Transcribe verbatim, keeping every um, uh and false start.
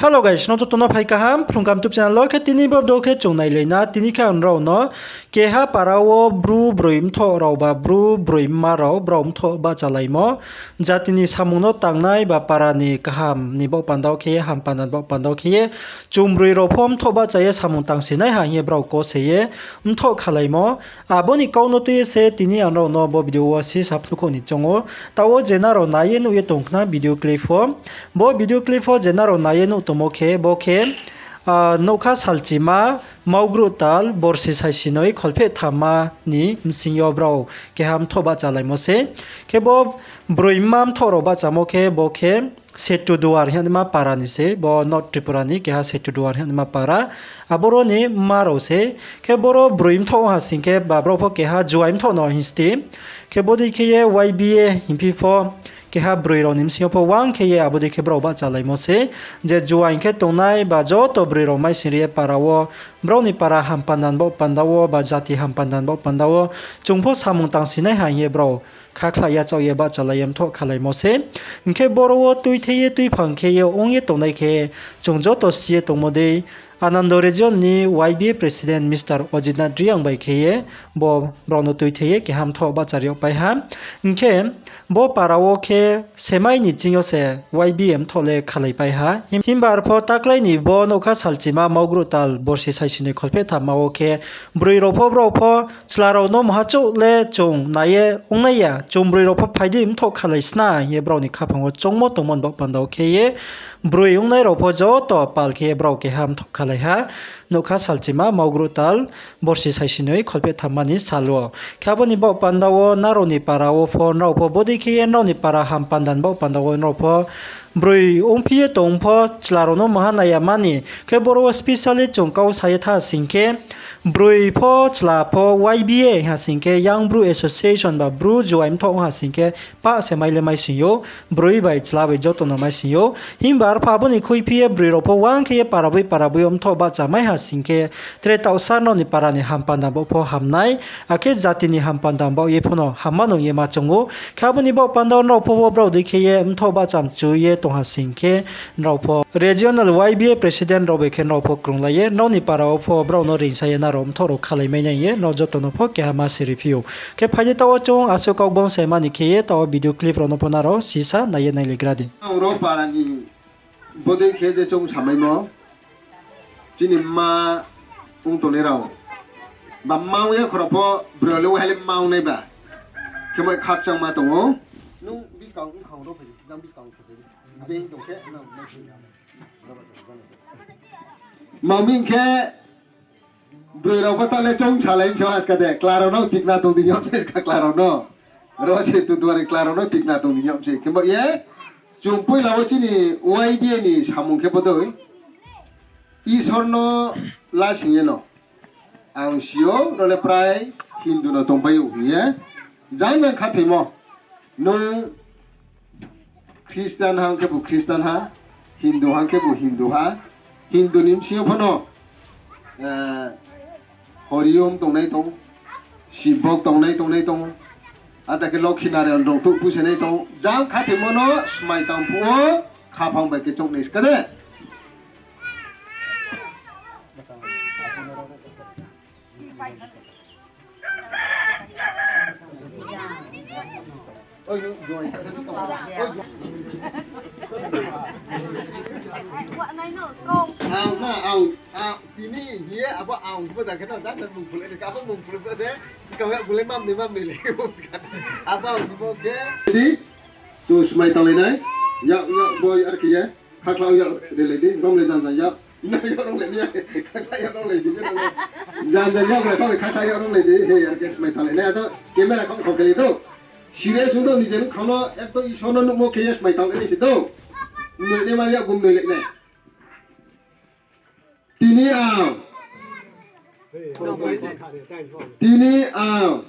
Hello guys, nrao joto no phai kaham, Phrung Kaham YouTube channel wo khe tini bo video khe chung nailai na, tini khe ang nrao no keha para wo bru broi mthoh rao ba bru broi mma rao brao mthoh bahchalaimo, jati ni samung no tangnai ba para ni kaham ni baoh panda wo khe ye, ham panda ni baoh panda wo khe ye, chung broi rao pho mthoh bahcha ye samung tangsinai ha hing ye brao kose ye mthoh khalaimo. Abo ni kau no tui ye se tini ang nrao no bo video wo sisa phnuhkhouh ni choung ou. Taoh wo je nrao nai ye nuh ye tong khna video clip wo. Bo video clip wo je nrao nai ye nuh tongmo khe, bo khe, ah, nougkha salchima, Maugruh tal, borsi saisinoi kholpheh thamma ni bsing yo brao keha mthoh bahchalaimo se. Khe bo broi mma mthoh rao bahchamo khe, bo khe Setuduar hingnaima para ni se, bo North Tripura ni keha Setuduar hingnaima para. Aboro ni mma rao se, khe boro broi mthoh ong ha sing khe, ba brao pho keha juai mthoh no hing sti. Khe bodei khe ye Y B A hingphi pho, keha broi rao ni bsing yo pho uang khe ye abo dei khe brao bahchalaimo se. Je juai khe tongnai ba joto broi rao maising ri ye para wo, brao ni para ham panda ni baoh panda wo, ba jati ham panda ni baoh panda wo, chung pho samung tangsinai ha hing ye brao khakhlai yachaoh ye bahchalai ye mthoh khalaimo se. Hing khe boro wo tuithe ye tuiphang khe ye ong ye tongnai khe, chung joto si ye tongmo dei, Anando region ni Y B A president Mister Ajit Nath Reang bai khe ye bo brao no tuithe ye keha mthoh bahchari yagpai ha. Hing khe bo para wo khe semai ni ching yo se Y B A mthoh le khalaipai ha. Him-, himba arpho taklái ni bo nougkha salchima Maugruh tal borsi saisinoi kholpheh thamma wo khe broi rao pho brao pho chla rao no maha chouh le chung nai ye ongnai ya, chung broi rao pho phai di mthoh khalai sna hing ye brao ni khaphang wo choungmo tongmo ni baoh panda wo khe ye, broi ongnai rao pho joto pal khe ye brao keha mthoh khalai ha. Nougkha salchima Maugruh tal borsi saisinoi kholpheh thamma ni sal wo. Khe abo ni baoh panda wo nrao ni para wo pho, nrao pho bodei khe ye nrao ni para ham panda ni baoh panda wo nrao pho broi ongphi ye tong pho chla rao no maha nai ya mani. Khe boro wo specially chung kau sa ye tha sing khe, broi pho chla pho Y B A ha sing khe, Young Bru Association ba bru juai mthoh ha sing khe, pah se mai le maising ou, broi bai chla bai joto no maising ou. Himba arpho abo ni khuiphi ye broi rao pho uang khe ye para boi para boi yo mthoh bahcha mai ha sing khe, tre taohsa nrao ni para ni ham panda baoh pho ham nai, akhe jati ni ham panda baoh ye pho no hamma nung ye ma choung ou. Khe abo ni baoh panda wo nrao pho wo brao dei khe ye mthoh bahcha mchu ye tong ha sing khe, nrao pho regional Y B A president rao bai khe nrao pho krunglai ye, nrao ni para wo pho brao no reingsa ye nrao mthoh rao khalai mai nai ye, nrao joto no pho keha ma siri phi ou. Khe phai di taoh wo chung asuh kau gbong se mani khe ye, taoh wo video clip rao no pho nrao sisa nai ye nailaigra di. Ang ro para ni bodei khe je chung samaimo, chini mma ong tongnai rao. Ba mma ong ya khorao pho broi le wahai le mma ong nai ba. Khe moi khakchangma tong ou. Nung buskang ong khang ro phai di, nang buskang khe phai di. Being tong khe, nang, nang, Mami khe, broi rao pho ta le choung salai msa aska de, chla rao no tikna tong di hing yag se ska chla rao no. Ro se tu duari chla rao no tikna tong di hing yag se. Khemo ye, chung poila wo chini Y B A ni samung khe bodei. Isor no lasing ye no. Ang si ou, ro le prai Hindu no tongpai ou hing ye. Jang jang khathoimo. Nung Christian hang khebu Christian ha, Hindu hang khebu Hindu ha, Hindu ni bsing yo pho no, eh, Hori Om tongnai tong, Sibok tongnai tongnai tong, ata khe Lokhi Narayan rong tuh pusenai tong, jang khathoimo no smai tang phuh wo, khaphang bai khe chouh nai ska de. Ang na, ang, ang, tini hing ye, abo ang bo jang khe no, jang jang mung phulai ni, abo mung phulai bo se, kau ya bulai mam ni, mam ni le, abo ang bo khe. Di, chung smai tanglai nai, ya, ya, boi, ar khe ye. Khakhla ya rele di, rom le jang jang ya. Na ya rom le ni ya. Khakhla ya rom le di, ya rom le. Jang jang ya rom le, khakhla ya rom le di. He, ya ke smai tanglai nai. Aja camera khong khong khe do. Serious do ni jen khong no, ekdom Isor no nuhmo khe ya smai tanglai nai se do. Noi le ma ya gum noi le nai. Tini ang. Tini ang.